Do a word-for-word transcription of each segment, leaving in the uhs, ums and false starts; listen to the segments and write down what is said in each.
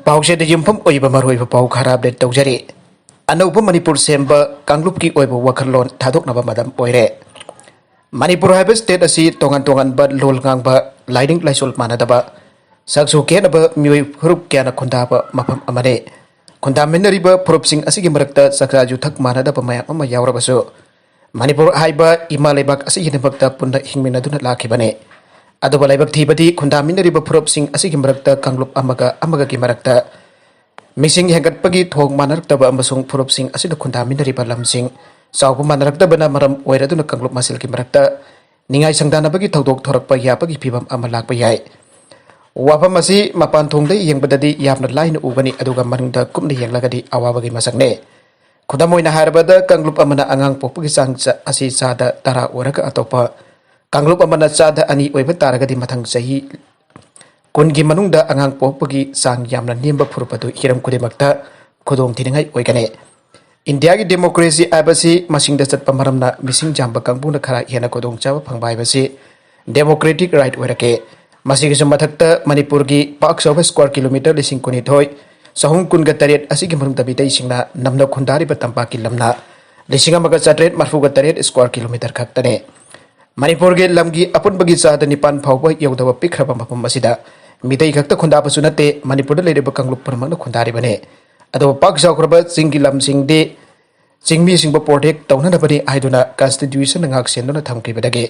ꯄꯥꯎꯆꯦꯗ ꯌꯨꯝꯐꯝ ꯑꯣꯏꯕ ꯃꯔꯨꯑꯣꯏꯕ ꯄꯥꯎ ꯈꯔ ꯑꯞꯗꯦꯠ ꯇꯧꯖꯔꯤ꯫ ꯑꯅꯧꯕ ꯃꯅꯤꯄꯨꯔ ꯁꯦꯝꯕ ꯀꯥꯡꯂꯨꯞꯀꯤ ꯑꯣꯏꯕ ꯋꯥꯈꯜꯂꯣꯟ ꯊꯥꯗꯣꯛꯅꯕ ꯃꯇꯝ ꯑꯣꯏꯔꯦ꯫ ꯃꯅꯤꯄꯨꯔ ꯍꯥꯏꯕ ꯁ꯭ꯇꯦꯠ ꯑꯁꯤ ꯇꯣꯉꯥꯟ ꯇꯣꯉꯥꯟꯕ ꯂꯣꯜ ꯉꯥꯡꯕ, ꯂꯥꯏꯅꯤꯡ ꯂꯥꯏꯁꯣꯜ ꯃꯥꯟꯅꯗꯕ, ꯁꯛꯁꯨ ꯈꯦꯠꯅꯕ ꯃꯤꯑꯣꯏ ꯐꯨꯔꯨꯞ ꯀꯌꯥꯅ ꯈꯨꯟꯗꯥꯕ ꯃꯐꯝ ꯑꯃꯅꯤ꯫ ꯈꯨꯟꯗꯥꯃꯤꯟꯅꯔꯤꯕ ꯐꯨꯔꯨꯞꯁꯤꯡ ꯑꯁꯤꯒꯤ ꯃꯔꯛꯇ ꯆꯥꯛꯆꯥ ꯌꯨꯊꯛ ꯃꯥꯟꯅꯗꯕ ꯃꯌꯥꯝ ꯑꯃ ꯌꯥꯎꯔꯕꯁꯨ, ꯃꯅꯤꯄꯨꯔ ꯍꯥꯏꯕ ꯏꯃꯥ ꯂꯩꯕꯥꯛ ꯑꯁꯤꯒꯤꯗꯃꯛꯇ ꯄꯨꯟꯅ ꯍꯤꯡꯃꯤꯟꯅꯗꯨꯅ ꯂꯥꯛꯈꯤꯕꯅꯤ꯫ ꯑꯗꯨꯕꯨ ꯂꯥꯏꯕꯛ ꯊꯤꯕꯗꯤ ꯈꯨꯟꯗꯥꯃꯤꯟꯅꯔꯤꯕ ꯐꯨꯔꯨꯞꯁꯤꯡ ꯑꯁꯤꯒꯤ ꯃꯔꯛꯇ ꯀꯥꯡꯂꯨꯞ ꯑꯃꯒ ꯑꯃꯒꯒꯤ ꯃꯔꯛꯇ ꯃꯤꯁꯤꯡ ꯍꯦꯟꯒꯠꯄꯒꯤ ꯊꯣꯡ ꯃꯥꯟꯅꯔꯛꯇꯕ ꯑꯃꯁꯨꯡ ꯐꯨꯔꯨꯞꯁꯤꯡ ꯑꯁꯤꯗ ꯈꯨꯟꯗꯥꯃꯤꯟꯅꯔꯤꯕ ꯂꯝꯁꯤꯡ ꯆꯥꯎꯕ ꯃꯥꯟꯅꯔꯛꯇꯕꯅ ꯃꯔꯝ ꯑꯣꯏꯔꯗꯨꯅ ꯀꯥꯡꯂꯨꯞ ꯃꯁꯦꯜꯒꯤ ꯃꯔꯛꯇ ꯅꯤꯡꯉꯥꯏ ꯁꯪꯗꯥꯅꯕꯒꯤ ꯊꯧꯗꯣꯛ ꯊꯣꯔꯛꯄ ꯌꯥꯕꯒꯤ ꯐꯤꯚꯝ ꯑꯃ ꯂꯥꯛꯄ ꯌꯥꯏ꯫ ꯋꯥꯐꯝ ꯑꯁꯤ ꯃꯄꯥꯟ ꯊꯣꯡꯗ ꯌꯦꯡꯕꯗꯗꯤ ꯌꯥꯝꯅ ꯂꯥꯏꯅ ꯎꯒꯅꯤ, ꯑꯗꯨꯒ ꯃꯅꯨꯡꯗ ꯀꯨꯞꯅ ꯌꯦꯡꯂꯒꯗꯤ ꯑꯋꯥꯕꯒꯤ ꯃꯁꯛꯅꯤ꯫ ꯈꯨꯗꯝ ꯑꯣꯏꯅ ꯍꯥꯏꯔꯕꯗ, ꯀꯥꯡꯂꯨꯞ ꯑꯃꯅ ꯑꯉꯥꯡ ꯄꯣꯛꯄꯒꯤ ꯆꯥꯡ ꯆ-, ꯑꯁꯤ ꯆꯥꯗ ꯇꯔꯥ ꯑꯣꯏꯔꯒ, ꯑꯇꯣꯞꯄ ꯀꯥꯡꯂꯨꯞ ꯑꯃꯅ ꯆꯥꯗ ꯑꯅꯤ ꯑꯣꯏꯕ ꯇꯥꯔꯒꯗꯤ, ꯃꯊꯪ ꯆꯍꯤ ꯀꯨꯟꯒꯤ ꯃꯅꯨꯡꯗ ꯑꯉꯥꯡ ꯄꯣꯛꯄꯒꯤ ꯆꯥꯡ ꯌꯥꯝꯅ ꯅꯦꯝꯕ ꯐꯨꯔꯨꯞ ꯑꯗꯨ ꯍꯤꯔꯝ ꯈꯨꯗꯤꯡꯃꯛꯇ ꯈꯨꯗꯣꯡꯊꯤꯅꯤꯡꯉꯥꯏ ꯑꯣꯏꯒꯅꯤ꯫ ꯏꯟꯗꯤꯌꯥꯒꯤ ꯗꯦꯃꯣꯀ꯭ꯔꯦꯁꯤ ꯍꯥꯏꯕꯁꯤ ꯃꯁꯤꯡꯗ ꯆꯠꯄ ꯃꯔꯝꯅ ꯃꯤꯁꯤꯡ ꯌꯥꯝꯕ ꯀꯥꯡꯕꯨꯅ ꯈꯔ ꯍꯦꯟꯅ ꯈꯨꯗꯣꯡꯆꯥꯕ ꯐꯪꯕ ꯍꯥꯏꯕꯁꯤ ꯗꯦꯃꯣꯀ꯭ꯔꯦꯇꯤꯛ ꯔꯥꯏꯠ ꯑꯣꯏꯔꯛꯀꯦ꯫ ꯃꯁꯤꯒꯤꯁꯨ ꯃꯊꯛꯇ, ꯃꯅꯤꯄꯨꯔꯒꯤ ꯄꯥꯛ ꯆꯥꯎꯕ ꯁ꯭ꯀ꯭ꯋꯥꯔ ꯀꯤꯂꯣꯃꯤꯇꯔ ꯂꯤꯁꯤꯡ ꯀꯨꯟꯅꯤꯊꯣꯏ, ꯆꯍꯨꯝ ꯀꯨꯟꯒ ꯇꯔꯦꯠ ꯑꯁꯤꯒꯤ ꯃꯅꯨꯡꯗ ꯃꯤꯇꯩꯁꯤꯡꯅ ꯅꯝꯅ ꯈꯨꯟꯗꯥꯔꯤꯕ ꯇꯝꯄꯥꯛꯀꯤ ꯂꯝꯅ ꯂꯤꯁꯤꯡ ꯑꯃꯒ ꯆꯥꯇ꯭ꯔꯦꯠ ꯃꯔꯐꯨꯒ ꯇꯔꯦꯠ ꯁ꯭ꯀ꯭ꯋꯥꯔ ꯀꯤꯂꯣꯃꯤꯇꯔ ꯈꯛꯇꯅꯤ꯫ ꯃꯅꯤꯄꯨꯔꯒꯤ ꯂꯝꯒꯤ ꯑꯄꯨꯟꯕꯒꯤ ꯆꯥꯗ ꯅꯤꯄꯥꯟ ꯐꯥꯎꯕ ꯌꯧꯗꯕ ꯄꯤꯛꯈ꯭ꯔꯕ ꯃꯐꯝ ꯑꯁꯤꯗ ꯃꯤꯇꯩ ꯈꯛꯇ ꯈꯨꯟꯗꯥꯕꯁꯨ ꯅꯠꯇꯦ, ꯃꯅꯤꯄꯨꯔꯗ ꯂꯩꯔꯤꯕ ꯀꯥꯡꯂꯨꯞ ꯄꯨꯝꯅꯃꯛꯅ ꯈꯨꯟꯗꯥꯔꯤꯕꯅꯤ꯫ ꯑꯗꯨꯕꯨ ꯄꯥꯛ ꯆꯥꯎꯈ꯭ꯔꯕ ꯆꯤꯡꯒꯤ ꯂꯝꯁꯤꯡꯗꯤ ꯆꯤꯡꯃꯤꯁꯤꯡꯕꯨ ꯄ꯭ꯔꯣꯇꯦꯛ ꯇꯧꯅꯅꯕꯅꯤ ꯍꯥꯏꯗꯨꯅ ꯀꯟꯁꯇꯤꯇ꯭ꯌꯨꯁꯟꯅ ꯉꯥꯛ ꯁꯦꯟꯗꯨꯅ ꯊꯝꯈꯤꯕꯗꯒꯤ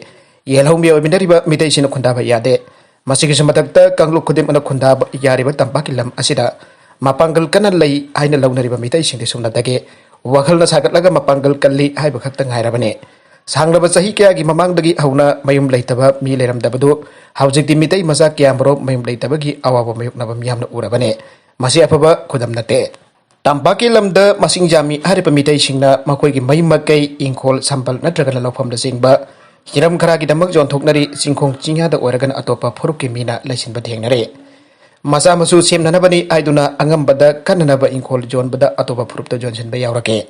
ꯌꯦꯜꯍꯧꯃꯤ ꯑꯣꯏꯃꯤꯟꯅꯔꯤꯕ ꯃꯤꯇꯩꯁꯤꯡꯅ ꯈꯨꯟꯗꯥꯕ ꯌꯥꯗꯦ꯫ ꯃꯁꯤꯒꯤꯁꯨ ꯃꯊꯛꯇ, ꯀꯥꯡꯂꯨꯞ ꯈꯨꯗꯤꯡꯃꯛꯅ ꯈꯨꯟꯗꯥꯕ ꯌꯥꯔꯤꯕ ꯇꯝꯄꯥꯛꯀꯤ ꯂꯝ ꯑꯁꯤꯗ ꯃꯄꯥꯡꯒꯜ ꯀꯟꯅ ꯂꯩ ꯍꯥꯏꯅ ꯂꯧꯅꯔꯤꯕ ꯃꯤꯇꯩꯁꯤꯡꯗꯤ ꯁꯨꯞꯅꯇꯒꯤ ꯋꯥꯈꯜꯅ ꯁꯥꯒꯠꯂꯒ ꯃꯄꯥꯡꯒꯜ ꯀꯜꯂꯤ ꯍꯥꯏꯕ ꯈꯛꯇ ꯉꯥꯏꯔꯕꯅꯤ꯫ ꯁꯥꯡꯂꯕ ꯆꯍꯤ ꯀꯌꯥꯒꯤ ꯃꯃꯥꯡꯗꯒꯤ ꯍꯧꯅ ꯃꯌꯨꯝ ꯂꯩꯇꯕ ꯃꯤ ꯂꯩꯔꯝꯗꯕꯗꯨ ꯍꯧꯖꯤꯛꯇꯤ ꯃꯤꯇꯩ ꯃꯆꯥ ꯀꯌꯥꯃꯔꯨꯝ ꯃꯌꯨꯝ ꯂꯩꯇꯕꯒꯤ ꯑꯋꯥꯕ ꯃꯥꯌꯣꯛꯅꯕ ꯃꯤꯌꯥꯝꯅ ꯎꯔꯕꯅꯤ꯫ ꯃꯁꯤ ꯑꯐꯕ ꯈꯨꯗꯝ ꯅꯠꯇꯦ꯫ ꯇꯝꯄꯥꯛꯀꯤ ꯂꯝꯗ ꯃꯁꯤꯡ ꯌꯥꯝꯃꯤ ꯍꯥꯏꯔꯤꯕ ꯃꯤꯇꯩꯁꯤꯡꯅ ꯃꯈꯣꯏꯒꯤ ꯃꯌꯨꯝ ꯃꯀꯩ, ꯏꯪꯈꯣꯜ, ꯁꯝꯕꯜ ꯅꯠꯇ꯭ꯔꯒꯅ ꯂꯧꯐꯝꯅꯆꯤꯡꯕ ꯍꯤꯔꯝ ꯈꯔꯒꯤꯗꯃꯛ ꯌꯣꯟꯊꯣꯛꯅꯔꯤ, ꯆꯤꯡꯈꯣꯡ ꯆꯤꯡꯌꯥꯗ ꯑꯣꯏꯔꯒꯅ ꯑꯇꯣꯞꯄ ꯐꯨꯔꯨꯞꯀꯤ ꯃꯤꯅ ꯂꯩꯁꯤꯟꯕ ꯊꯦꯡꯅꯔꯦ꯫ ꯃꯆꯥ ꯃꯁꯨ ꯁꯦꯝꯅꯅꯕꯅꯤ ꯍꯥꯏꯗꯨꯅ ꯑꯉꯝꯕꯗ ꯀꯟꯅꯅꯕ ꯏꯪꯈꯣꯜ ꯌꯣꯟꯕꯗ ꯑꯇꯣꯞꯄ ꯐꯨꯔꯨꯞꯇ ꯌꯣꯟꯁꯤꯟꯕ ꯌꯥꯎꯔꯛꯀꯦ꯫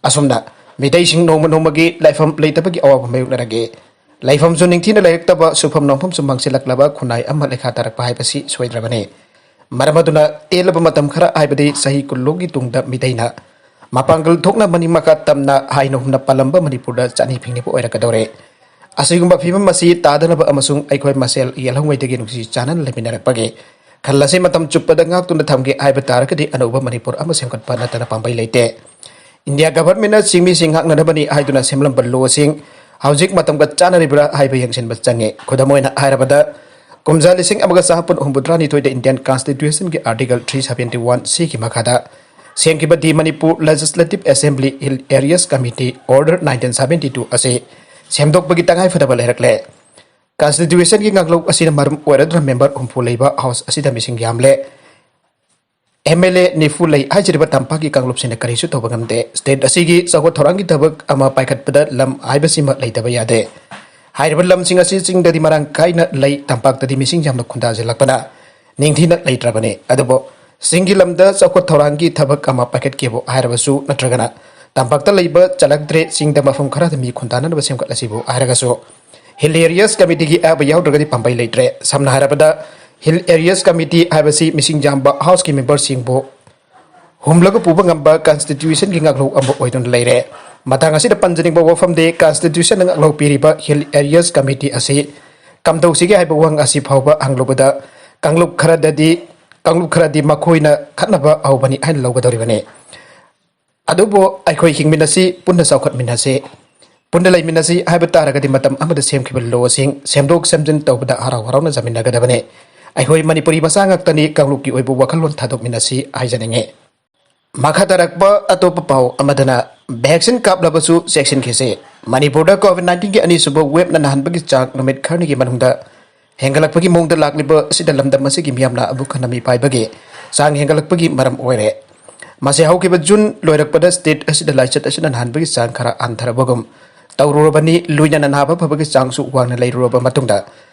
ꯑꯁꯨꯝꯅ ꯃꯤꯇꯩꯁꯤꯡ ꯅꯣꯡꯃ ꯅꯣꯡꯃꯒꯤ ꯂꯩꯐꯝ ꯂꯩꯇꯕꯒꯤ ꯑꯋꯥꯕ ꯃꯥꯌꯣꯛꯅꯔꯒꯦ꯫ ꯂꯩꯐꯝꯁꯨ ꯅꯤꯡꯊꯤꯅ ꯂꯩꯔꯛꯇꯕ, ꯁꯨꯐꯝ ꯅꯣꯝꯐꯝꯁꯨ ꯃꯥꯡꯁꯤꯜꯂꯛꯂꯕ ꯈꯨꯟꯅꯥꯏ ꯑꯃ ꯂꯩꯈꯥ ꯇꯥꯔꯛꯄ ꯍꯥꯏꯕꯁꯤ ꯁꯣꯏꯗ꯭ꯔꯕꯅꯤ꯫ ꯃꯔꯝ ꯑꯗꯨꯅ ꯇꯦꯜꯂꯕ ꯃꯇꯝ ꯈꯔ, ꯍꯥꯏꯕꯗꯤ ꯆꯍꯤ ꯀꯨꯟꯂꯣꯝꯒꯤ ꯇꯨꯡꯗ ꯃꯤꯇꯩꯅ ꯃꯄꯥꯡꯒꯜ ꯊꯣꯛꯅ ꯃꯅꯤꯡ ꯃꯈꯥ ꯇꯝꯅ ꯍꯥꯏꯅ ꯍꯨꯝꯅ ꯄꯥꯜꯂꯝꯕ ꯃꯅꯤꯄꯨꯔꯗ ꯆꯠꯅꯤ ꯐꯤꯡꯅꯤꯕ ꯑꯣꯏꯔꯛꯀꯗꯧꯔꯦ꯫ ꯑꯁꯤꯒꯨꯝꯕ ꯐꯤꯕꯝ ꯑꯁꯤ ꯇꯥꯗꯅꯕ ꯑꯃꯁꯨꯡ ꯑꯩꯈꯣꯏ ꯃꯁꯦꯜ ꯏꯌꯦꯜꯍꯧꯉꯩꯗꯒꯤ ꯅꯨꯡꯁꯤ ꯆꯥꯟꯅꯅ ꯂꯩꯃꯤꯟꯅꯔꯛꯄꯒꯤ ꯈꯜ ꯑꯁꯤ ꯃꯇꯝ ꯆꯨꯞꯄꯗ ꯉꯥꯛꯇꯨꯅ ꯊꯝꯒꯦ ꯍꯥꯏꯕ ꯇꯥꯔꯒꯗꯤ ꯑꯅꯧꯕ ꯃꯅꯤꯄꯨꯔ ꯑꯃ ꯁꯦꯝꯒꯠꯄ ꯅꯠꯇꯅ ꯄꯥꯝꯕꯩ ꯂꯩꯇꯦ꯫ ꯏꯟꯗꯤꯌꯥ ꯒꯚꯔꯟꯃꯦꯟꯠꯅ ꯆꯤꯡꯃꯤꯁꯤꯡ ꯉꯥꯛꯅꯅꯕꯅꯤ ꯍꯥꯏꯗꯨꯅ ꯁꯦꯝꯂꯝꯕ ꯂꯣꯁꯤꯡ ꯍꯧꯖꯤꯛ ꯃꯇꯝꯒ ꯆꯥꯟꯅꯔꯤꯕ꯭ꯔꯥ ꯍꯥꯏꯕ ꯌꯦꯡꯁꯤꯟꯕ ꯆꯪꯉꯤ꯫ ꯈꯨꯗꯝ ꯑꯣꯏꯅ ꯍꯥꯏꯔꯕꯗ, ꯀꯨꯝꯖꯥ ꯂꯤꯁꯤꯡ ꯑꯃꯒ ꯆꯥꯃꯥꯄꯟ ꯍꯨꯝꯐꯨꯇꯔꯥꯅꯤꯊꯣꯏꯗ ꯏꯟꯗꯤꯌꯥꯟ ꯀꯟꯁꯇꯤꯇ꯭ꯌꯨꯁꯟꯒꯤ ꯑꯥꯔꯇꯤꯀꯜ ꯊ꯭ꯔꯤ ꯁꯚꯦꯟꯇꯤ ꯋꯥꯟ ꯁꯤꯒꯤ ꯃꯈꯥꯗ ꯁꯦꯝꯈꯤꯕ the Manipur legislative assembly hill areas committee order nineteen seventy two ꯑꯁꯤ ꯁꯦꯝꯗꯣꯛꯄꯒꯤ ꯇꯉꯥꯏꯐꯗꯕ ꯂꯩꯔꯛꯂꯦ꯫ ꯀꯟꯁꯇꯤꯇ꯭ꯌꯨꯁꯟꯒꯤ ꯉꯥꯛꯂꯧ ꯑꯁꯤꯅ ꯃꯔꯝ ꯑꯣꯏꯔꯗꯨꯅ ꯃꯦꯝꯕꯔ ꯍꯨꯝꯐꯨ ꯂꯩꯕ ꯍꯥꯎꯁ ꯑꯁꯤꯗ ꯃꯤꯁꯤꯡ ꯌꯥꯝꯂꯦ꯫ ꯑꯦꯝ ꯑꯦꯜ ꯑꯦ ꯅꯤꯐꯨ ꯂꯩ ꯍꯥꯏꯖꯔꯤꯕ ꯇꯝꯄꯥꯛꯀꯤ ꯀꯥꯡꯂꯨꯞꯁꯤꯡꯅ ꯀꯔꯤꯁꯨ ꯇꯧꯕ ꯉꯝꯗꯦ꯫ ꯁ꯭ꯇꯦꯠ ꯑꯁꯤꯒꯤ ꯆꯥꯎꯈꯠ ꯊꯧꯔꯥꯡꯒꯤ ꯊꯕꯛ ꯑꯃ ꯄꯥꯏꯈꯠꯄꯗ ꯂꯝ ꯍꯥꯏꯕꯁꯤꯃ ꯂꯩꯇꯕ ꯌꯥꯗꯦ꯫ ꯍꯥꯏꯔꯤꯕ ꯂꯝꯁꯤꯡ ꯑꯁꯤ ꯆꯤꯡꯗꯗꯤ ꯃꯔꯥꯡ ꯀꯥꯏꯅ ꯂꯩ, ꯇꯝꯄꯥꯛꯇꯗꯤ ꯃꯤꯁꯤꯡ ꯌꯥꯝꯅ ꯈꯨꯟꯗꯥꯁꯤꯜꯂꯛꯄꯅ ꯅꯤꯡꯊꯤꯅ ꯂꯩꯇ꯭ꯔꯕꯅꯤ꯫ ꯑꯗꯨꯕꯨ ꯆꯤꯡꯒꯤ ꯂꯝꯗ ꯆꯥꯎꯈꯠ ꯊꯧꯔꯥꯡꯒꯤ ꯊꯕꯛ ꯑꯃ ꯄꯥꯏꯈꯠꯀꯦꯕꯨ ꯍꯥꯏꯔꯕꯁꯨ ꯅꯠꯇ꯭ꯔꯒꯅ ꯇꯝꯄꯥꯛꯇ ꯂꯩꯕ ꯆꯜꯂꯛꯇ꯭ꯔꯦ, ꯆꯤꯡꯗ ꯃꯐꯝ ꯈꯔꯗ ꯃꯤ ꯈꯨꯟꯗꯥꯅꯅꯕ ꯁꯦꯝꯒꯠꯂꯁꯤꯕꯨ ꯍꯥꯏꯔꯒꯁꯨ ꯍꯤꯜ ꯑꯦꯔꯤꯌꯥꯁ ꯀꯃꯤꯇꯤꯒꯤ ꯑꯌꯥꯕ ꯌꯥꯎꯗ꯭ꯔꯒꯗꯤ ꯄꯥꯝꯕꯩ ꯂꯩꯇ꯭ꯔꯦ꯫ ꯁꯝꯅ ꯍꯥꯏꯔꯕꯗ, ꯍꯤꯜ ꯑꯦꯔꯤꯌꯥꯁ ꯀꯃꯤꯇꯤ ꯍꯥꯏꯕꯁꯤ ꯃꯤꯁꯤꯡ ꯌꯥꯝꯕ ꯍꯥꯎꯁꯀꯤ ꯃꯦꯝꯕꯔꯁꯤꯡꯕꯨ ꯍꯨꯝꯂꯒ ꯄꯨꯕ ꯉꯝꯕ ꯀꯟꯁꯇꯤꯇ꯭ꯌꯨꯁꯟꯒꯤ ꯉꯥꯛꯂꯧ ꯑꯃ ꯑꯣꯏꯗꯨꯅ ꯂꯩꯔꯦ꯫ ꯃꯇꯥꯡ ꯑꯁꯤꯗ ꯄꯟꯖꯅꯤꯡꯕ ꯋꯥꯐꯝꯗꯤ, ꯀꯟꯁꯇꯤꯇ꯭ꯌꯨꯁꯟꯅ ꯉꯥꯛꯂꯧ ꯄꯤꯔꯤꯕ ꯍꯤꯜ ꯑꯦꯔꯤꯌꯥꯁ ꯀꯃꯤꯇꯤ ꯑꯁꯤ ꯀꯝꯗꯧꯁꯤꯒꯦ ꯍꯥꯏꯕ ꯋꯥꯍꯪ ꯑꯁꯤ ꯐꯥꯎꯕ ꯍꯪꯂꯨꯕꯗ, ꯀꯥꯡꯂꯨꯞ ꯈꯔꯗꯗꯤ, ꯀꯥꯡꯂꯨꯞ ꯈꯔꯗꯤ ꯃꯈꯣꯏꯅ ꯈꯠꯅꯕ ꯍꯧꯕꯅꯤ ꯍꯥꯏꯅ ꯂꯧꯒꯗꯧꯔꯤꯕꯅꯤ꯫ ꯑꯗꯨꯕꯨ ꯑꯩꯈꯣꯏ ꯍꯤꯡꯃꯤꯟꯅꯁꯤ, ꯄꯨꯟꯅ ꯆꯥꯎꯈꯠꯃꯤꯟꯅꯁꯤ, ꯄꯨꯟꯅ ꯂꯩꯃꯤꯟꯅꯁꯤ ꯍꯥꯏꯕ ꯇꯥꯔꯒꯗꯤ ꯃꯇꯝ ꯑꯃꯗ ꯁꯦꯝꯈꯤꯕ ꯂꯣꯁꯤꯡ ꯁꯦꯝꯗꯣꯛ ꯁꯦꯝꯖꯤꯟ ꯇꯧꯕꯗ ꯍꯔꯥꯎ ꯍꯔꯥꯎꯅ ꯆꯥꯃꯤꯟꯅꯒꯗꯕꯅꯤ꯫ ꯑꯩꯈꯣꯏ ꯃꯅꯤꯄꯨꯔꯤ ꯃꯆꯥ ꯉꯥꯛꯇꯅꯤ, ꯀꯥꯡꯂꯨꯞꯀꯤ ꯑꯣꯏꯕ ꯋꯥꯈꯜꯂꯣꯟ ꯊꯥꯗꯣꯛꯃꯤꯟꯅꯁꯤ ꯍꯥꯏꯖꯅꯤꯡꯉꯤ꯫ ꯃꯈꯥ ꯇꯥꯔꯛꯄ ꯑꯇꯣꯞꯄ ꯄꯥꯎ ꯑꯃꯗꯅ, ꯚꯦꯛꯁꯤꯟ ꯀꯥꯞꯂꯕꯁꯨ ꯆꯦꯛꯁꯤꯟꯈꯤꯁꯤ꯫ ꯃꯅꯤꯄꯨꯔꯗ ꯀꯣꯚꯤꯗ ꯅꯥꯏꯟꯇꯤꯟꯒꯤ ꯑꯅꯤꯁꯨꯕ ꯋꯦꯕꯅ ꯅꯥꯍꯟꯕꯒꯤ ꯆꯥꯡ ꯅꯨꯃꯤꯠ ꯈꯔꯅꯤꯒꯤ ꯃꯅꯨꯡꯗ ꯍꯦꯟꯒꯠꯂꯛꯄꯒꯤ ꯃꯑꯣꯡꯗ ꯂꯥꯛꯂꯤꯕ ꯑꯁꯤꯗ ꯂꯝꯗꯝ ꯑꯁꯤꯒꯤ ꯃꯤꯌꯥꯝꯅ ꯑꯃꯨꯛ ꯍꯟꯅ ꯃꯤꯄꯥꯏꯕꯒꯤ ꯆꯥꯡ ꯍꯦꯟꯒꯠꯂꯛꯄꯒꯤ ꯃꯔꯝ ꯑꯣꯏꯔꯦ꯫ ꯃꯁꯤ ꯍꯧꯈꯤꯕ ꯖꯨꯟ ꯂꯣꯏꯔꯛꯄꯗ ꯁ꯭ꯇꯦꯠ ꯑꯁꯤꯗ ꯂꯥꯏꯆꯠ ꯑꯁꯤꯅ ꯅꯥꯍꯟꯕꯒꯤ ꯆꯥꯡ ꯈꯔ ꯍꯟꯊꯔꯕꯒꯨꯝ ꯇꯧꯔꯨꯔꯕꯅꯤ, ꯂꯣꯏꯅꯅ ꯅꯥꯕ ꯐꯕꯒꯤ ꯆꯥꯡꯁꯨ ꯋꯥꯡꯅ ꯂꯩꯔꯨꯔꯕ ꯃꯇꯨꯡꯗ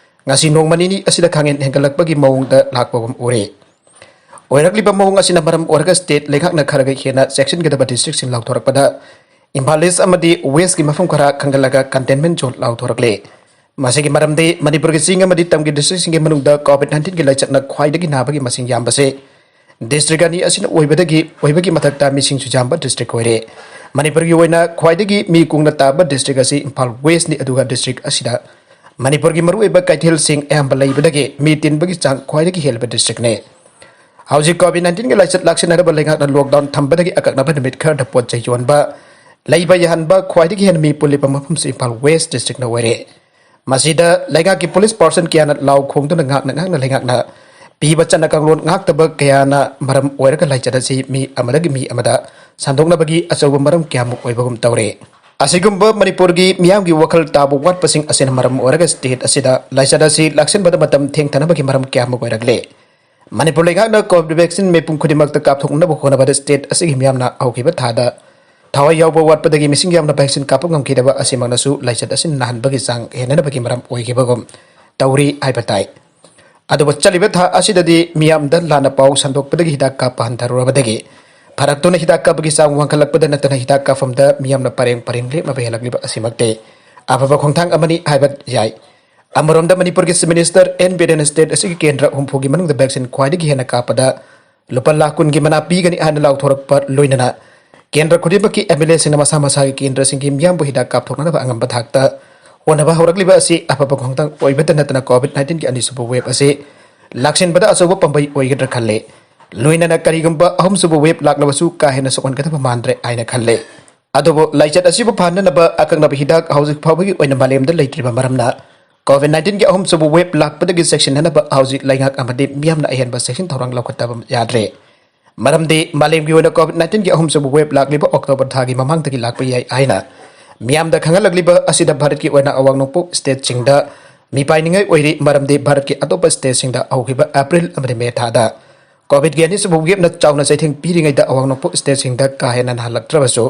ꯉꯁꯤ ꯅꯣꯡꯃ ꯅꯤꯅꯤ ꯑꯁꯤꯗ ꯈꯥꯡꯍꯦꯟ ꯍꯦꯟꯒꯠꯂꯛꯄꯒꯤ ꯃꯑꯣꯡꯗ ꯂꯥꯛꯄꯒꯨꯝ ꯎꯔꯦ꯫ ꯑꯣꯏꯔꯛꯂꯤꯕ ꯃꯑꯣꯡ ꯑꯁꯤꯅ ꯃꯔꯝ ꯑꯣꯏꯔꯒ ꯁ꯭ꯇꯦꯠ ꯂꯩꯉꯥꯛꯅ ꯈꯔꯒ ꯍꯦꯟꯅ ꯆꯦꯛꯁꯤꯟꯒꯗꯕ ꯗꯤꯁꯇ꯭ꯔꯤꯛꯁꯤꯡ ꯂꯥꯎꯊꯣꯔꯛꯄꯗ ꯏꯝꯐꯥꯜ ꯏꯁ ꯑꯃꯗꯤ ꯋꯦꯁꯀꯤ ꯃꯐꯝ ꯈꯔ ꯈꯟꯒꯠꯂꯒ ꯀꯟꯇꯦꯟꯃꯦꯟ ꯖꯣꯟ ꯂꯥꯎꯊꯣꯔꯛꯂꯦ꯫ ꯃꯁꯤꯒꯤ ꯃꯔꯝꯗꯤ ꯃꯅꯤꯄꯨꯔꯒꯤ ꯆꯤꯡ ꯑꯃꯗꯤ ꯇꯝꯒꯤ districtꯁꯤꯡꯒꯤ ꯃꯅꯨꯡꯗ COVID nineteenꯒꯤ ꯂꯥꯏꯆꯠꯅ ꯈ꯭ꯋꯥꯏꯗꯒꯤ ꯅꯥꯕꯒꯤ ꯃꯁꯤꯡ ꯌꯥꯝꯕꯁꯦ district ꯑꯅꯤ ꯑꯁꯤꯅ ꯑꯣꯏꯕꯗꯒꯤ ꯑꯣꯏꯕꯒꯤ ꯃꯊꯛꯇ ꯃꯤꯁꯤꯡꯁꯨ ꯌꯥꯝꯕ district ꯑꯣꯏꯔꯦ꯫ ꯃꯅꯤꯄꯨꯔꯒꯤ ꯑꯣꯏꯅ ꯈ꯭ꯋꯥꯏꯗꯒꯤ ꯃꯤ ꯀꯨꯡꯅ ꯇꯥꯕ district ꯑꯁꯤ ꯏꯝꯐꯥꯜ Westꯅꯤ, ꯑꯗꯨꯒ district ꯑꯁꯤꯗ ꯃꯅꯤꯄꯨꯔꯒꯤ ꯃꯔꯨꯑꯣꯏꯕ ꯀꯩꯊꯦꯜꯁꯤꯡ ꯑꯌꯥꯝꯕ ꯂꯩꯕꯗꯒꯤ ꯃꯤ ꯇꯤꯟꯕꯒꯤ ꯆꯥꯡ ꯈ꯭ꯋꯥꯏꯗꯒꯤ ꯍꯦꯜꯂꯕ districtꯅꯤ꯫ ꯍꯧꯖꯤꯛ COVID nineteenꯒꯤ ꯂꯥꯏꯆꯠ ꯂꯥꯛꯁꯤꯟꯅꯔꯕ ꯂꯩꯉꯥꯛꯅ lockdown ꯊꯝꯕꯗꯒꯤ ꯑꯀꯛꯅꯕ ꯅꯨꯃꯤꯠ ꯈꯔꯗ ꯄꯣꯠ ꯆꯩ ꯌꯣꯟꯕ, ꯂꯩꯕ ꯌꯥꯍꯟꯕ ꯈ꯭ꯋꯥꯏꯗꯒꯤ ꯍꯦꯟꯅ ꯃꯤ ꯄꯨꯜꯂꯤꯕ ꯃꯐꯝꯁꯤ ꯏꯝꯐꯥꯜ West districtꯅ ꯑꯣꯏꯔꯦ꯫ ꯃꯁꯤꯗ ꯂꯩꯉꯥꯛꯀꯤ police person ꯀꯌꯥꯅ ꯂꯥꯎ ꯈꯣꯡꯗꯨꯅ ꯉꯥꯛꯅ ꯉꯥꯛꯅ ꯂꯩꯉꯥꯛꯅ ꯄꯤꯕ ꯆꯠꯅ ꯀꯥꯡꯂꯣꯟ ꯉꯥꯛꯇꯕ ꯀꯌꯥꯅ ꯃꯔꯝ ꯑꯣꯏꯔꯒ ꯂꯥꯏꯆꯠ ꯑꯁꯤ ꯃꯤ ꯑꯃꯗꯒꯤ ꯃꯤ ꯑꯃꯗ ꯁꯟꯗꯣꯛꯅꯕꯒꯤ ꯑꯆꯧꯕ ꯃꯔꯝ ꯀꯌꯥꯃꯨꯛ ꯑꯣꯏꯕꯒꯨꯝ ꯇꯧꯔꯦ꯫ ꯑꯁꯤꯒꯨꯝꯕ ꯃꯅꯤꯄꯨꯔꯒꯤ ꯃꯤꯌꯥꯝꯒꯤ ꯋꯥꯈꯜ ꯇꯥꯕ ꯋꯥꯠꯄꯁꯤꯡ ꯑꯁꯤꯅ ꯃꯔꯝ ꯑꯣꯏꯔꯒ state ꯑꯁꯤꯗ ꯂꯥꯏꯆꯠ ꯑꯁꯤ ꯂꯥꯛꯁꯤꯟꯕꯗ ꯃꯇꯝ ꯊꯦꯡꯊꯅꯕꯒꯤ ꯃꯔꯝ ꯀꯌꯥꯃꯨꯛ ꯑꯣꯏꯔꯛꯂꯦ꯫ ꯃꯅꯤꯄꯨꯔ ꯂꯩꯉꯥꯛꯅ COVID vaccine ꯃꯤꯄꯨꯝ ꯈꯨꯗꯤꯡꯃꯛꯇ ꯀꯥꯞꯊꯣꯛꯅꯕ ꯍꯣꯠꯅꯕꯗ state ꯑꯁꯤꯒꯤ ꯃꯤꯌꯥꯝꯅ ꯍꯧꯈꯤꯕ ꯊꯥꯗ ꯊꯋꯥꯏ ꯌꯥꯎꯕ ꯋꯥꯠꯄꯗꯒꯤ ꯃꯤꯁꯤꯡ ꯌꯥꯝꯅ vaccine ꯀꯥꯞꯄ ꯉꯝꯈꯤꯗꯕ ꯑꯁꯤꯃꯛꯅꯁꯨ ꯂꯥꯏꯆꯠ ꯑꯁꯤꯅ ꯅꯥꯍꯟꯕꯒꯤ ꯆꯥꯡ ꯍꯦꯟꯅꯅꯕꯒꯤ ꯃꯔꯝ ꯑꯣꯏꯈꯤꯕꯒꯨꯝ ꯇꯧꯔꯤ ꯍꯥꯏꯕ ꯇꯥꯏ꯫ ꯑꯗꯨꯕꯨ ꯆꯠꯂꯤꯕ ꯊꯥ ꯑꯁꯤꯗꯗꯤ ꯃꯤꯌꯥꯝꯗ ꯂꯥꯟꯅ ꯄꯥꯎ ꯁꯟꯗꯣꯛꯄꯗꯒꯤ ꯍꯤꯗꯥꯛ ꯀꯥꯞꯄ ꯍꯟꯊꯔꯨꯔꯕꯗꯒꯤ ꯐꯔꯛꯇꯨꯅ ꯍꯤꯗꯥꯛ ꯀꯥꯞꯄꯒꯤ ꯆꯥꯡ ꯋꯥꯡꯈꯠꯂꯛꯄꯗ ꯅꯠꯇꯅ ꯍꯤꯗꯥꯛ ꯀꯥꯞꯐꯝꯗ ꯃꯤꯌꯥꯝꯅ ꯄꯔꯦꯡ ꯄꯔꯦꯡ ꯂꯦꯞꯅꯕ ꯍꯦꯜꯂꯛꯂꯤꯕ ꯑꯁꯤꯃꯛꯇꯤ ꯑꯐꯕ ꯈꯣꯡꯊꯥꯡ ꯑꯃꯅꯤ ꯍꯥꯏꯕ ꯌꯥꯏ꯫ ꯑꯃꯔꯣꯝꯗ ꯃꯅꯤꯄꯨꯔꯒꯤ Chief Minister N ꯕꯤꯔꯦꯟꯅ state ꯑꯁꯤꯒꯤ ꯀꯦꯟꯗ꯭ꯔ ꯍꯨꯝꯐꯨꯒꯤ ꯃꯅꯨꯡꯗ vaccine ꯈ꯭ꯋꯥꯏꯗꯒꯤ ꯍꯦꯟꯅ ꯀꯥꯞꯄꯗ ꯂꯨꯄꯥ ꯂꯥꯈ ꯀꯨꯟꯒꯤ ꯃꯅꯥ ꯄꯤꯒꯅꯤ ꯍꯥꯏꯅ ꯂꯥꯎꯊꯣꯔꯛꯄ ꯂꯣꯏꯅꯅ ꯀꯦꯟꯗ꯭ꯔ ꯈꯨꯗꯤꯡꯃꯛꯀꯤ MLAꯁꯤꯡꯅ ꯃꯁꯥ ꯃꯁꯥꯒꯤ ꯀꯦꯟꯗ꯭ꯔꯁꯤꯡꯒꯤ ꯃꯤꯌꯥꯝꯕꯨ ꯍꯤꯗꯥꯛ ꯀꯥꯞꯊꯣꯛꯅꯅꯕ ꯑꯉꯝꯕ ꯊꯥꯛꯇ ꯍꯣꯠꯅꯕ ꯍꯧꯔꯛꯂꯤꯕ ꯑꯁꯤ ꯑꯐꯕ ꯈꯣꯡꯊꯥꯡ ꯑꯣꯏꯕꯇ ꯅꯠꯇꯅ COVID nineteenꯒꯤ ꯑꯅꯤꯁꯨꯕ wave ꯑꯁꯤ ꯂꯥꯛꯁꯤꯟꯕꯗ ꯑꯆꯧꯕ ꯄꯥꯝꯕꯩ ꯑꯣꯏꯒꯗ꯭ꯔꯥ ꯈꯜꯂꯦ꯫ ꯂꯣꯏꯅꯅ ꯀꯔꯤꯒꯨꯝꯕ ꯑꯍꯨꯝꯁꯨꯕ wave ꯂꯥꯛꯂꯕꯁꯨ ꯀꯥ ꯍꯦꯟꯅ ꯁꯣꯛꯍꯟꯒꯗꯕ ꯃꯥꯟꯗ꯭ꯔꯦ ꯍꯥꯏꯅ ꯈꯜꯂꯦ꯫ ꯑꯗꯨꯕꯨ ꯂꯥꯏꯆꯠ ꯑꯁꯤꯕꯨ ꯐꯍꯟꯅꯅꯕ ꯑꯀꯛꯅꯕ ꯍꯤꯗꯥꯛ ꯍꯧꯖꯤꯛ ꯐꯥꯎꯕꯒꯤ ꯑꯣꯏꯅ ꯃꯥꯂꯦꯝꯗ ꯂꯩꯇ꯭ꯔꯤꯕ ꯃꯔꯝꯅ COVID nineteenꯒꯤ ꯑꯍꯨꯝꯁꯨꯕ wave ꯂꯥꯛꯄꯗꯒꯤ ꯆꯦꯛꯁꯤꯟꯅꯅꯕ ꯍꯧꯖꯤꯛ ꯂꯩꯉꯥꯛ ꯑꯃꯗꯤ ꯃꯤꯌꯥꯝꯅ ꯑꯍꯦꯟꯕ ꯆꯦꯛꯁꯤꯟ ꯊꯧꯔꯥꯡ ꯂꯧꯈꯠꯇꯕ ꯌꯥꯗ꯭ꯔꯦ꯫ ꯃꯔꯝꯗꯤ ꯃꯥꯂꯦꯝꯒꯤ ꯑꯣꯏꯅ COVID nineteenꯒꯤ ꯑꯍꯨꯝꯁꯨꯕ wave ꯂꯥꯛꯂꯤꯕ October ꯊꯥꯒꯤ ꯃꯃꯥꯡꯗꯒꯤ ꯂꯥꯛꯄ ꯌꯥꯏ ꯍꯥꯏꯅ ꯃꯤꯌꯥꯝꯗ ꯈꯪꯍꯜꯂꯛꯂꯤꯕ ꯑꯁꯤꯗ ꯚꯥꯔꯠꯀꯤ ꯑꯣꯏꯅ ꯑꯋꯥꯡ ꯅꯣꯡꯄꯣꯛ stateꯁꯤꯡꯗ ꯃꯤꯄꯥꯏꯅꯤꯡꯉꯥꯏ ꯑꯣꯏꯔꯤ, ꯃꯔꯝꯗꯤ ꯚꯥꯔꯠꯀꯤ ꯑꯇꯣꯞꯄ stateꯁꯤꯡꯗ ꯍꯧꯈꯤꯕ April ꯑꯃꯗꯤ May ꯊꯥꯗ COVIDꯀꯤ ꯑꯅꯤꯁꯨꯕ waveꯅ ꯆꯥꯎꯅ ꯆꯩꯊꯦꯡ ꯄꯤꯔꯤꯉꯩꯗ ꯑꯋꯥꯡ ꯅꯣꯡꯄꯣꯛ stateꯁꯤꯡꯗ ꯀꯥ ꯍꯦꯟꯅ ꯅꯥꯍꯜꯂꯛꯇ꯭ꯔꯕꯁꯨ,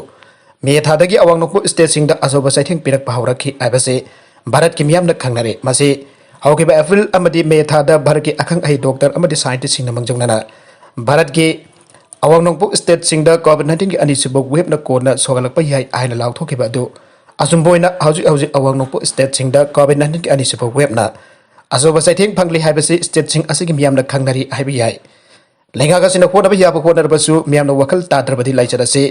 May ꯊꯥꯗꯒꯤ ꯑꯋꯥꯡ ꯅꯣꯡꯄꯣꯛ stateꯁꯤꯡꯗ ꯑꯆꯧꯕ ꯆꯩꯊꯦꯡ ꯄꯤꯔꯛꯄ ꯍꯧꯔꯛꯈꯤ ꯍꯥꯏꯕꯁꯤ ꯚꯥꯔꯠꯀꯤ ꯃꯤꯌꯥꯝꯅ ꯈꯪꯅꯔꯦ꯫ ꯃꯁꯤ ꯍꯧꯈꯤꯕ April ꯑꯃꯗꯤ May ꯊꯥꯗ ꯚꯥꯔꯠꯀꯤ ꯑꯈꯪ ꯑꯍꯩ doctor ꯑꯃꯗꯤ scientistꯁꯤꯡꯅ ꯃꯥꯡꯖꯧꯅꯅ ꯚꯥꯔꯠꯀꯤ ꯑꯋꯥꯡ ꯅꯣꯡꯄꯣꯛ stateꯁꯤꯡꯗ COVID nineteenꯒꯤ ꯑꯅꯤꯁꯨꯕ waveꯅ ꯀꯣꯟꯅ ꯁꯣꯛꯍꯜꯂꯛꯄ ꯌꯥꯏ ꯍꯥꯏꯅ ꯂꯥꯎꯊꯣꯛꯈꯤꯕ ꯑꯗꯨ ꯑꯆꯨꯝꯕ ꯑꯣꯏꯅ ꯍꯧꯖꯤꯛ ꯍꯧꯖꯤꯛ ꯑꯋꯥꯡ ꯅꯣꯡꯄꯣꯛ ꯁ꯭ꯇꯦꯠꯁꯤꯡꯗ ꯀꯣꯚꯤꯗ ꯅꯥꯏꯟꯇꯤꯟꯒꯤ ꯑꯅꯤꯁꯨꯕ ꯋꯦꯕꯅ ꯑꯆꯧꯕ ꯆꯩꯊꯦꯡ ꯐꯪꯂꯤ ꯍꯥꯏꯕꯁꯤ ꯁ꯭ꯇꯦꯠꯁꯤꯡ ꯑꯁꯤꯒꯤ ꯃꯤꯌꯥꯝꯅ ꯈꯪꯅꯔꯤ ꯍꯥꯏꯕ ꯌꯥꯏ꯫ ꯂꯩꯉꯥꯛ ꯑꯁꯤꯅ ꯍꯣꯠꯅꯕ ꯌꯥꯕ ꯍꯣꯠꯅꯔꯕꯁꯨ ꯃꯤꯌꯥꯝꯅ ꯋꯥꯈꯜ ꯇꯥꯗ꯭ꯔꯕꯗꯤ ꯂꯥꯏꯆꯠ ꯑꯁꯤ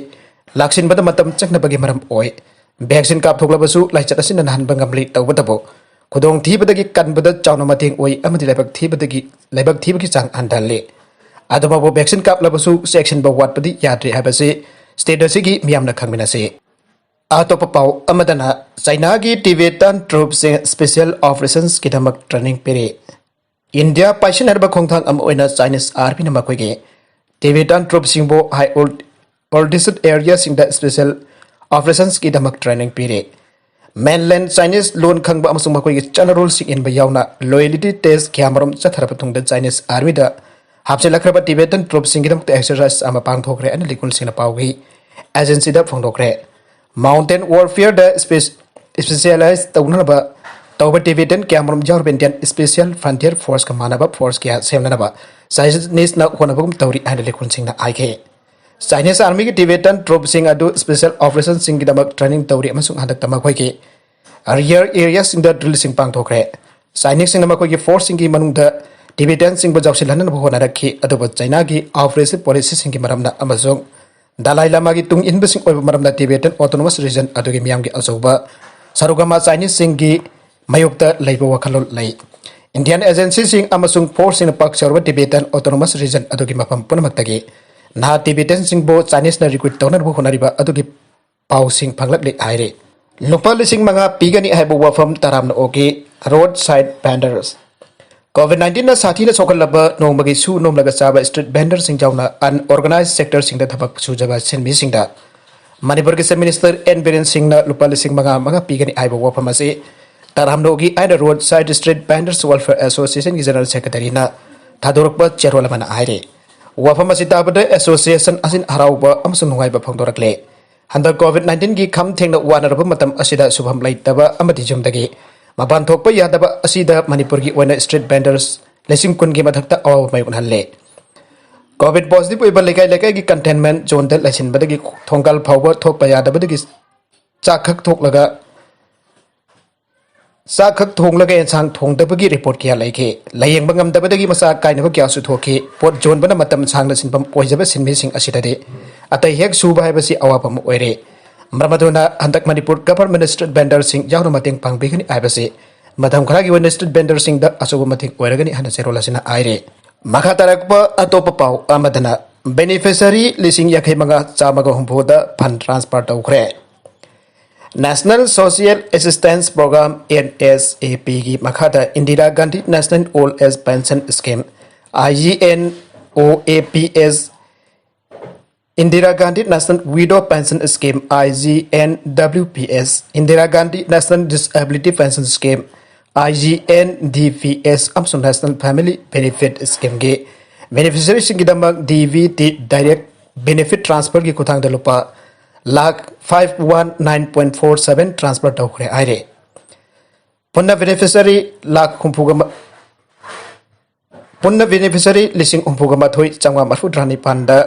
ꯂꯥꯛꯁꯤꯟꯕꯗ ꯃꯇꯝ ꯆꯪꯅꯕꯒꯤ ꯃꯔꯝ ꯑꯣꯏ꯫ ꯚꯦꯛꯁꯤꯟ ꯀꯥꯞꯊꯣꯛꯂꯕꯁꯨ ꯂꯥꯏꯆꯠ ꯑꯁꯤꯅ ꯅꯥꯍꯟꯕ ꯉꯝꯂꯤ, ꯇꯧꯕꯇꯕꯨ ꯈꯨꯗꯣꯡꯊꯤꯕꯗꯒꯤ ꯀꯟꯕꯗ ꯆꯥꯎꯅ ꯃꯇꯦꯡ ꯑꯣꯏ ꯑꯃꯗꯤ ꯂꯥꯏꯕꯛ ꯊꯤꯕꯗꯒꯤ, ꯂꯥꯏꯕꯛ ꯊꯤꯕꯒꯤ ꯆꯥꯡ ꯍꯟꯊꯍꯜꯂꯤ꯫ ꯑꯗꯨꯃꯛꯄꯨ ꯚꯦꯛꯁꯤꯟ ꯀꯥꯞꯂꯕꯁꯨ ꯆꯦꯛꯁꯤꯟꯕ ꯋꯥꯠꯄꯗꯤ ꯌꯥꯗ꯭ꯔꯤ ꯍꯥꯏꯕꯁꯤ ꯁ꯭ꯇꯦꯠ ꯑꯁꯤꯒꯤ ꯃꯤꯌꯥꯝꯅ ꯈꯪꯃꯤꯟꯅꯁꯤ꯫ ꯑꯇꯣꯞꯄ ꯄꯥꯎ ꯑꯃꯗꯅ ꯆꯥꯏꯅꯥꯒꯤ ꯇꯤꯕꯦꯇꯥꯟ ꯇ꯭ꯔꯨꯞꯁꯤꯡ ꯁ꯭ꯄꯦꯁꯤꯌꯦꯜ ꯑꯣꯄꯔꯦꯁꯟꯁꯀꯤꯗꯃꯛ ꯇ꯭ꯔꯦꯅꯤꯡ ꯄꯤꯔꯤ꯫ ꯏꯟꯗꯤꯌꯥ ꯄꯥꯏꯁꯤꯟꯅꯔꯕ ꯈꯣꯡꯊꯥꯡ ꯑꯃ ꯑꯣꯏꯅ ꯆꯥꯏꯅꯤꯁ ꯑꯥꯔꯃꯤꯅ ꯃꯈꯣꯏꯒꯤ ꯇꯤꯕꯦꯇꯥꯟ ꯇ꯭ꯔꯨꯞꯁꯤꯡꯕꯨ ꯍꯥꯏ ꯑꯣꯜ-, ꯑꯣꯜꯇꯤꯇ꯭ꯌꯨꯗ ꯑꯦꯔꯤꯌꯥꯁꯤꯡꯗ ꯁ꯭ꯄꯦꯁꯤꯌꯦꯜ ꯑꯣꯄꯔꯦꯁꯟꯁꯀꯤꯗꯃꯛ ꯇ꯭ꯔꯦꯅꯤꯡ ꯄꯤꯔꯤ꯫ ꯃꯦꯟꯂꯦꯟ ꯆꯥꯏꯅꯤꯁ ꯂꯣꯟ ꯈꯪꯕ ꯑꯃꯁꯨꯡ ꯃꯈꯣꯏꯒꯤ ꯆꯠꯅꯔꯣꯜꯁꯤꯡ ꯏꯟꯕ ꯌꯥꯎꯅ ꯂꯣꯌꯦꯂꯤꯇꯤ ꯇꯦꯁ ꯀꯌꯥꯃꯔꯨꯝ ꯆꯠꯊꯔꯕ ꯇꯨꯡꯗ ꯆꯥꯏꯅꯤꯁ ꯑꯥꯔꯃꯤꯗ ꯍꯥꯞꯆꯤꯜꯂꯛꯈ꯭ꯔꯕ ꯇꯤꯕꯦꯇꯟ ꯇ꯭ꯔꯨꯞꯁꯤꯡꯒꯤꯗꯃꯛꯇ ꯑꯦꯛꯁꯔꯁꯥꯏꯁ ꯑꯃ ꯄꯥꯡꯊꯣꯛꯈ꯭ꯔꯦ ꯍꯥꯏꯅ ꯂꯤꯈꯨꯜꯁꯤꯡꯅ ꯄꯥꯎꯒꯤ ꯑꯦꯖꯦꯟꯁꯤꯗ ꯐꯣꯡꯗꯣꯛꯈ꯭ꯔꯦ꯫ ꯃꯥꯎꯟꯇꯦꯟ ꯋꯥꯔꯐꯤꯌꯔꯗ ꯁ꯭ꯄꯦꯁ-, ꯁ꯭ꯄꯦꯁꯤꯌꯦꯂꯥꯏꯖ ꯇꯧꯅꯅꯕ ꯇꯧꯕ ꯇꯤꯕꯦꯇꯟ ꯀꯌꯥꯃꯔꯨꯝ ꯌꯥꯎꯔꯕ ꯏꯟꯗꯤꯌꯟ ꯁ꯭ꯄꯦꯁꯤꯌꯦꯜ ꯐ꯭ꯔꯟꯇꯤꯌꯔ ꯐꯣꯔꯁꯀ ꯃꯥꯟꯅꯕ ꯐꯣꯔꯁ ꯀꯌꯥ ꯁꯦꯝꯅꯅꯕ ꯆꯥꯏꯅꯤꯁꯅ ꯍꯣꯠꯅꯕꯒꯨꯝ ꯇꯧꯔꯤ ꯍꯥꯏꯅ ꯂꯤꯈꯨꯜꯁꯤꯡꯅ ꯍꯥꯏꯈꯤ꯫ ꯆꯥꯏꯅꯤꯁ ꯑꯥꯔꯃꯤꯒꯤ ꯇꯤꯕꯦꯇꯟ ꯇ꯭ꯔꯨꯞꯁꯤꯡ ꯑꯗꯨ ꯁ꯭ꯄꯦꯁꯤꯌꯦꯜ ꯑꯣꯄꯔꯦꯁꯟꯁꯤꯡꯒꯤꯗꯃꯛ ꯇ꯭ꯔꯦꯅꯤꯡ ꯇꯧꯔꯤ ꯑꯃꯁꯨꯡ ꯍꯟꯗꯛꯇ ꯃꯈꯣꯏꯒꯤ ꯔꯤꯌꯔ ꯑꯦꯔꯤꯌꯥꯁꯤꯡꯗ ꯗ꯭ꯔꯤꯜꯁꯤꯡ ꯄꯥꯡꯊꯣꯛꯈ꯭ꯔꯦ꯫ ꯆꯥꯏꯅꯤꯁꯁꯤꯡꯅ ꯃꯈꯣꯏꯒꯤ ꯐꯣꯔꯁꯁꯤꯡꯒꯤ ꯃꯅꯨꯡꯗ ꯇꯤꯕꯦꯇꯟꯁꯤꯡꯕꯨ ꯌꯥꯎꯁꯤꯜꯍꯟꯅꯕ ꯍꯣꯠꯅꯔꯛꯈꯤ, ꯑꯗꯨꯕꯨ ꯆꯥꯏꯅꯥꯒꯤ ꯑꯣꯄꯔꯦꯁꯤꯞ ꯄꯣꯂꯤꯁꯤꯁꯤꯡꯒꯤ ꯃꯔꯝꯅ ꯑꯃꯁꯨꯡ ꯗꯂꯥꯏ ꯂꯥꯃꯥꯒꯤ ꯇꯨꯡ ꯏꯟꯕꯁꯤꯡ ꯑꯣꯏꯕ ꯃꯔꯝꯅ ꯇꯤꯕꯦꯇꯟ ꯑꯣꯇꯣꯅꯣꯃꯁ ꯔꯤꯖꯟ ꯑꯗꯨꯒꯤ ꯃꯤꯌꯥꯝꯒꯤ ꯑꯆꯧꯕ ꯁꯔꯨꯛ ꯑꯃ ꯆꯥꯏꯅꯤꯁꯁꯤꯡꯒꯤ ꯃꯥꯌꯣꯛꯇ ꯂꯩꯕ ꯋꯥꯈꯜꯂꯣꯟ ꯂꯩ꯫ ꯏꯟꯗꯤꯌꯟ ꯑꯦꯖꯦꯟꯁꯤꯁꯤꯡ ꯑꯃꯁꯨꯡ ꯐꯣꯔꯁꯁꯤꯡꯅ ꯄꯥꯛ ꯆꯥꯎꯔꯕ ꯇꯤꯕꯦꯇꯟ ꯑꯣꯇꯣꯅꯣꯃꯁ ꯔꯤꯖꯟ ꯑꯗꯨꯒꯤ ꯃꯐꯝ ꯄꯨꯝꯅꯃꯛꯇꯒꯤ ꯅꯍꯥ ꯇꯤꯕꯦꯇꯟꯁꯤꯡꯕꯨ ꯆꯥꯏꯅꯤꯁꯅ ꯔꯤꯀ꯭ꯔꯨꯠ ꯇꯧꯅꯅꯕ ꯍꯣꯠꯅꯔꯤꯕ ꯑꯗꯨꯒꯤ ꯄꯥꯎꯁꯤꯡ ꯐꯪꯂꯛꯂꯤ ꯍꯥꯏꯔꯤ꯫ ꯂꯨꯄꯥ ꯂꯤꯁꯤꯡ ꯃꯉꯥ ꯄꯤꯒꯅꯤ ꯍꯥꯏꯕ ꯋꯥꯐꯝ ꯇꯔꯥꯝꯅ ꯑꯣꯛꯏ ꯔꯣꯗ ꯁꯥꯏꯗ ꯚꯦꯟꯗꯔꯁ꯫ ꯀꯣꯚꯤꯗ ꯅꯥꯏꯟꯇꯤꯟꯅ ꯁꯥꯊꯤꯅ ꯁꯣꯛꯍꯜꯂꯕ ꯅꯣꯡꯃꯒꯤ ꯁꯨ ꯅꯣꯝꯂꯒ ꯆꯥꯕ ꯁ꯭ꯇ꯭ꯔꯤꯠ ꯚꯦꯟꯗꯔꯁꯤꯡ ꯌꯥꯎꯅ ꯑꯟꯑꯣꯔꯒꯅꯥꯏꯖ ꯁꯦꯛꯇꯔꯁꯤꯡꯗ ꯊꯕꯛ ꯁꯨꯖꯕ ꯁꯤꯟꯃꯤꯁꯤꯡꯗ ꯃꯅꯤꯄꯨꯔꯒꯤ ꯆꯤꯐ ꯃꯤꯅꯤꯁꯇꯔ ꯑꯦꯟ ꯕꯤꯔꯦꯟ ꯁꯤꯡꯅ ꯂꯨꯄꯥ ꯂꯤꯁꯤꯡ ꯃꯉꯥ ꯃꯉꯥ ꯄꯤꯒꯅꯤ ꯍꯥꯏꯕ ꯋꯥꯐꯝ ꯑꯁꯤ ꯇꯔꯥꯝꯅ ꯑꯣꯛꯏ ꯍꯥꯏꯅ ꯔꯣꯗ ꯁꯥꯏꯗ ꯁ꯭ꯇ꯭ꯔꯤꯠ ꯚꯦꯟꯗꯔꯁ ꯋꯦꯜꯐꯤꯌꯔ ꯑꯦꯁꯣꯁꯤꯌꯦꯁꯟꯒꯤ ꯖꯦꯅꯔꯦꯜ ꯁꯦꯀ꯭ꯔꯦꯇꯔꯤꯅ ꯊꯥꯗꯣꯔꯛꯄ ꯆꯦꯔꯣꯜ ꯑꯃꯅ ꯍꯥꯏꯔꯤ꯫ ꯋꯥꯐꯝ ꯑꯁꯤ ꯇꯥꯕꯗ ꯑꯦꯁꯣꯁꯤꯌꯦꯁꯟ ꯑꯁꯤꯅ ꯍꯔꯥꯎꯕ ꯑꯃꯁꯨꯡ ꯅꯨꯡꯉꯥꯏꯕ ꯐꯣꯡꯗꯣꯔꯛꯂꯦ꯫ ꯍꯟꯗꯛ ꯀꯣꯚꯤꯗ ꯅꯥꯏꯟꯇꯤꯟꯒꯤ ꯈꯝ ꯊꯦꯡꯅ ꯋꯥꯅꯔꯕ ꯃꯇꯝ ꯑꯁꯤꯗ ꯁꯨꯐꯝ ꯂꯩꯇꯕ ꯑꯃꯗꯤ ꯌꯨꯝꯗꯒꯤ ꯃꯄꯥꯟ ꯊꯣꯛꯄ ꯌꯥꯗꯕ ꯑꯁꯤꯗ ꯃꯅꯤꯄꯨꯔꯒꯤ ꯑꯣꯏꯅ ꯁ꯭ꯇ꯭ꯔꯤꯠ ꯚꯦꯟꯗꯔꯁ ꯂꯤꯁꯤꯡ ꯀꯨꯟꯒꯤ ꯃꯊꯛꯇ ꯑꯋꯥꯕ ꯃꯥꯌꯣꯛꯅꯍꯜꯂꯦ꯫ ꯀꯣꯚꯤꯗ ꯄꯣꯖꯤꯇꯤꯚ ꯑꯣꯏꯕ ꯂꯩꯀꯥꯏ ꯂꯩꯀꯥꯏꯒꯤ ꯀꯟꯇꯦꯟꯃꯦꯟꯠ ꯖꯣꯟꯗ ꯂꯩꯁꯤꯟꯕꯗꯒꯤ ꯊꯣꯡꯒꯥꯜ ꯐꯥꯎꯕ ꯊꯣꯛꯄ ꯌꯥꯗꯕꯗꯒꯤ ꯆꯥꯛ ꯈꯛ ꯊꯣꯛꯂꯒ ꯆꯥꯛ ꯈꯛ ꯊꯣꯡꯂꯒ ꯑꯦꯟꯁꯥꯡ ꯊꯣꯡꯗꯕꯒꯤ ꯔꯤꯄꯣꯔꯠ ꯀꯌꯥ ꯂꯩꯈꯤ꯫ ꯂꯥꯌꯦꯡꯕ ꯉꯝꯗꯕꯗꯒꯤ ꯃꯆꯥ ꯀꯥꯏꯅꯕ ꯀꯌꯥꯁꯨ ꯊꯣꯛꯈꯤ꯫ ꯄꯣꯠ ꯌꯣꯟꯕꯅ ꯃꯇꯝ ꯁꯥꯡꯅ ꯁꯤꯟꯐꯝ ꯑꯣꯏꯖꯕ ꯁꯤꯟꯃꯤꯁꯤꯡ ꯑꯁꯤꯗꯗꯤ ꯑꯇꯩ ꯍꯦꯛ ꯁꯨꯕ ꯍꯥꯏꯕꯁꯤ ꯑꯋꯥꯕ ꯑꯃ ꯑꯣꯏꯔꯦ꯫ ꯃꯔꯝ ꯑꯗꯨꯅ ꯍꯟꯗꯛ ꯃꯅꯤꯄꯨꯔ ꯒꯚꯔꯟꯃꯦꯟꯠꯅ ꯁ꯭ꯇ꯭ꯔꯤꯠ ꯚꯦꯟꯗꯔꯁꯤꯡ ꯌꯥꯎꯅ ꯃꯇꯦꯡ ꯄꯥꯡꯕꯤꯒꯅꯤ ꯍꯥꯏꯕꯁꯤ ꯃꯇꯝ ꯈꯔꯒꯤ ꯑꯣꯏꯅ ꯁ꯭ꯇ꯭ꯔꯤꯠ ꯚꯦꯟꯗꯔꯁꯤꯡꯗ ꯑꯆꯧꯕ ꯃꯇꯦꯡ ꯑꯣꯏꯔꯒꯅꯤ ꯍꯥꯏꯅ ꯆꯦꯔꯣꯜ ꯑꯁꯤꯅ ꯍꯥꯏꯔꯤ꯫ ꯃꯈꯥ ꯇꯥꯔꯛꯄ ꯑꯇꯣꯞꯄ ꯄꯥꯎ ꯑꯃꯗꯅ ꯕꯦꯅꯤꯐꯤꯁꯔꯤ ꯂꯤꯁꯤꯡ ꯌꯥꯡꯈꯩ ꯃꯉꯥ ꯆꯥꯝꯃꯒ ꯍꯨꯝꯐꯨꯗ ꯐꯟ ꯇ꯭ꯔꯥꯟꯁꯐꯔ ꯇꯧꯈ꯭ꯔꯦ꯫ National Social Assistance Program, NSAP ꯒꯤ ꯃꯈꯥꯗ Indira Gandhi national old age pension scheme, IGNOAPS, Indira Gandhi national widow pension scheme, IGNWPS, Indira Gandhi national disability pension scheme, IGNDPS, ꯑꯃꯁꯨꯡ ꯅꯦꯁꯅꯦꯜ ꯐꯦꯃꯤꯂꯤ ꯕꯦꯅꯤꯐꯤꯠ ꯁ꯭ꯀꯤꯝꯒꯤ ꯕꯦꯅꯤꯐꯤꯁꯔꯤꯁꯤꯡꯒꯤꯗꯃꯛ DBT ꯗꯥꯏꯔꯦꯛ ꯕꯦꯅꯤꯐꯤꯠ ꯇ꯭ꯔꯥꯟꯁꯐꯔꯒꯤ ꯈꯨꯠꯊꯥꯡꯗ ꯂꯨꯄꯥ lakh five one nine point four seven transfer ꯇꯧꯈ꯭ꯔꯦ ꯍꯥꯏꯔꯦ꯫ ꯄꯨꯟꯅ ꯕꯦꯅꯤꯐꯤꯁꯔꯤ ꯂꯥꯈ ꯍꯨꯝꯐꯨꯒ ꯃ-, ꯄꯨꯟꯅ ꯕꯦꯅꯤꯐꯤꯁꯔꯤ ꯂꯤꯁꯤꯡ ꯍꯨꯝꯐꯨꯒ ꯃꯥꯊꯣꯏ ꯆꯥꯝꯃꯉꯥ ꯃꯔꯤꯐꯨꯇꯔꯥ ꯅꯤꯄꯥꯟꯗ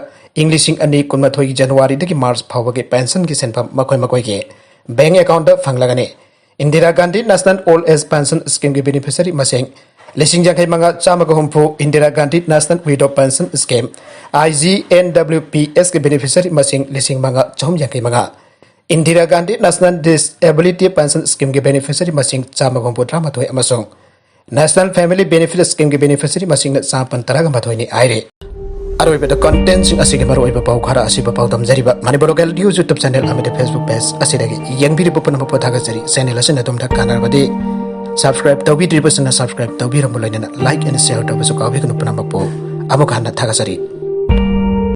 ꯏꯪ ꯂꯤꯁꯤꯡ ꯑꯅꯤ ꯀꯨꯟꯃꯥꯊꯣꯏꯒꯤ ꯖꯅꯋꯥꯔꯤꯗꯒꯤ ꯃꯥꯔꯆ ꯐꯥꯎꯕꯒꯤ ꯄꯦꯟꯁꯟꯒꯤ ꯁꯦꯟꯐꯝ ꯃꯈꯣꯏ ꯃꯈꯣꯏꯒꯤ ꯕꯦꯡꯛ ꯑꯦꯀꯥꯎꯟꯠꯇ ꯐꯪꯂꯒꯅꯤ꯫ Indira Gandhi national old age pension ꯁ꯭ꯀꯤꯝꯒꯤ ꯕꯦꯅꯤꯐꯤꯁꯔꯤ ꯃꯁꯤꯡ ꯂꯤꯁꯤꯡ ꯌꯥꯡꯈꯩ ꯃꯉꯥ ꯆꯥꯝꯃꯒ ꯍꯨꯝꯐꯨ, Indira Gandhi national widow pension scheme, IGNWPS ꯀꯤ ꯕꯦꯅꯤꯐꯤꯁꯔꯤ ꯃꯁꯤꯡ ꯂꯤꯁꯤꯡ ꯃꯉꯥ ꯆꯍꯨꯝ ꯌꯥꯡꯈꯩ ꯃꯉꯥ, Indira Gandhi national disability pension ꯁ꯭ꯀꯤꯝꯒꯤ ꯕꯦꯅꯤꯐꯤꯁꯔꯤ ꯃꯁꯤꯡ ꯆꯥꯝꯃꯒ ꯍꯨꯝꯐꯨꯇꯔꯥ ꯃꯥꯊꯣꯏ ꯑꯃꯁꯨꯡ ꯅꯦꯁꯅꯦꯜ ꯐꯦꯃꯤꯂꯤ ꯕꯦꯅꯤꯐꯤꯠ ꯁ꯭ꯀꯤꯝꯒꯤ ꯕꯦꯅꯤꯐꯤꯁꯔꯤ ꯃꯁꯤꯡꯅ ꯆꯥꯃꯥꯄꯟ ꯇꯔꯥꯒ ꯃꯥꯊꯣꯏꯅꯤ ꯍꯥꯏꯔꯤ꯫ ꯑꯔꯣꯏꯕꯗ ꯀꯟꯇꯦꯟꯠꯁꯤꯡ ꯑꯁꯤꯒꯤ ꯃꯔꯨꯑꯣꯏꯕ ꯄꯥꯎ ꯈꯔ ꯑꯁꯤꯕ ꯄꯥꯎꯗꯝꯖꯔꯤꯕ Manipur local news YouTube channel ꯑꯃꯗꯤ ꯐꯦꯁꯕꯨꯛ ꯄꯦꯖ ꯑꯁꯤꯗꯒꯤ ꯌꯦꯡꯕꯤꯔꯤꯕ ꯄꯨꯝꯅꯃꯛꯄꯨ ꯊꯥꯒꯠꯆꯔꯤ꯫ ꯆꯦꯅꯦꯜ ꯑꯁꯤꯅ ꯑꯗꯣꯝꯗ ꯀꯥꯟꯅꯔꯕꯗꯤ ꯁꯕꯁꯀ꯭ꯔꯥꯏꯕ ꯇꯧꯕꯤꯗ꯭ꯔꯤꯕꯁꯤꯡꯅ ꯁꯕꯁꯀ꯭ꯔꯥꯏꯕ ꯇꯧꯕꯤꯔꯝꯃꯨ, ꯂꯣꯏꯅꯅ ꯂꯥꯏꯛ ꯑꯦꯟ ꯁꯤꯌꯔ ꯇꯧꯕꯁꯨ ꯀꯥꯎꯕꯤꯒꯅꯨ꯫ ꯄꯨꯝꯅꯃꯛꯄꯨ ꯑꯃꯨꯛ ꯍꯟꯅ ꯊꯥꯒꯠꯆꯔꯤ꯫